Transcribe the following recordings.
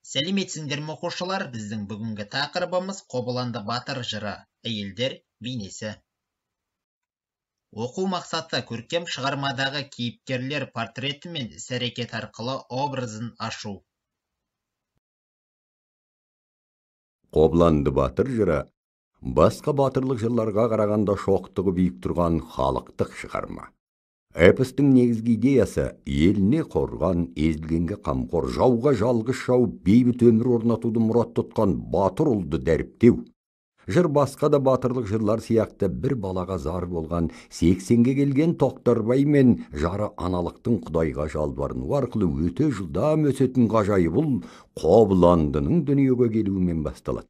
Сәлеметсіңдер ме, оқушылар? Біздің бүгінгі тақырыбымыз Қобыланды батыр жыры, әйелдер бейнесі. Оқу мақсаты: көркем шығармадағы кейіпкерлер портреті мен іс-әрекет арқылы образын ашу. Қобыланды батыр жыры басқа батырлық жырларға қарағанда шоқтығы биік тұрған халықтық шығарма. Эпостың негізгі идеясы еліне қорған, езілгенге қамқор, жауға жалғыз жау, бейбіт өмір орнатуды мұрат тұтқан батыр ұлды дәріптеу. Жыр басқа да батырлық жырлар сияқты бір балаға зар болған 80-ге келген Тоқтарбай мен жары аналықтың құдайға жалбарынуы арқылы өте жылдам өсетін ғажайып ұл Қобыландының дүниеге келуімен басталады.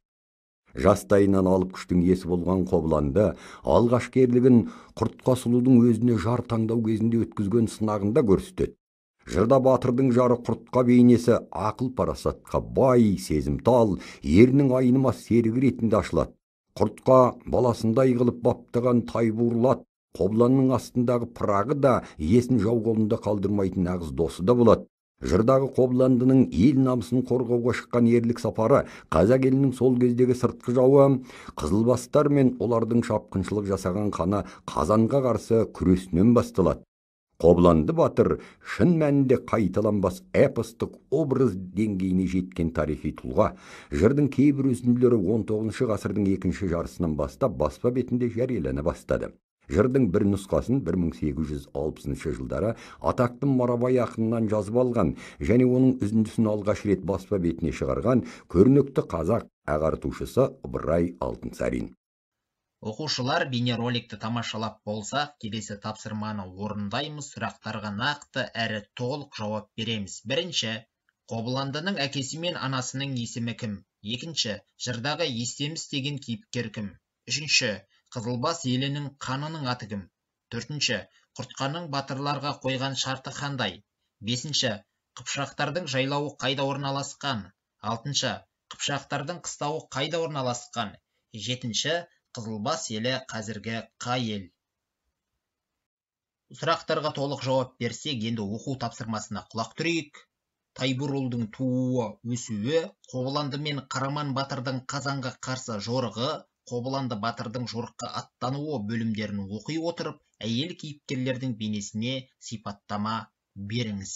Жастайынан алып күштің иесі болған Қобыланды алғашқы ерлігін Құртқа сұлудың өзіне жар таңдау кезінде өткізген сынағында көрсетеді. Жырда батырдың жары Құртқа бейнесі ақыл парасатқа бай, сезімтал, ерінің айнымас серігі ретінде ашылады. Құртқа баласындай қылып баптаған Тайбурыл, Қобыланның астындағы пырағы да иесін жау қолында қалдырмайтын нағыз досы да болады. Жырдағы Қобыландының ел намысын қорғауға шыққан ерлік сапары қазақ елінің сол кездегі сыртқы жауы қызылбастар мен олардың шапқыншылық жасаған қаны Қазанға қарсы күресінен басталады. Қобыланды батыр шын мәнінде қайталанбас эпостық образ деңгейіне жеткен тарихи тұлға. Жырдың кейбір үзінділері 19 ғасырдың екінші жартысынан бастап баспа бетінде жариялана бастады. Жырдың бір нұсқасын 1860 жылдары атақты Марабай ақыннан жазып алған және оның үзіндісін алғаш рет баспа бетіне шығарған көрнекті қазақ ағартушысы Ыбырай Алтынсарин. Оқушылар, бейнероликті тамашалап болсақ, келесі тапсырманы орындаймыз, сұрақтарға нақты әрі толық жауап береміз. Бірінші, Қобыландының әкесі мен анасының есімі кім? Екінші, жырдағы Естеміс деген кейіпкер кім? Үшінші, Қызылбас елінің қанының аты кім? Төртінші, Құртқаның батырларға қойған шарты қандай? Бесінші, Қыпшақтардың жайлауы қайда орналасқан? Алтыншы, Қыпшақтардың қыстауы қайда орналасқан? Жетінші, Қызылбас елі қазіргі қай ел? Сұрақтарға толық жауап берсек, енді оқу тапсырмасына құлақ түрейік. Тайбурылдың тууы, өсуі, Қобыланды мен Қараман батырдың Қазанға қарсы жорығы, Қобыланды батырдың жорыққа аттануы бөлімдерін оқи отырып, әйел кейіпкерлердің бейнесіне сипаттама беріңіз.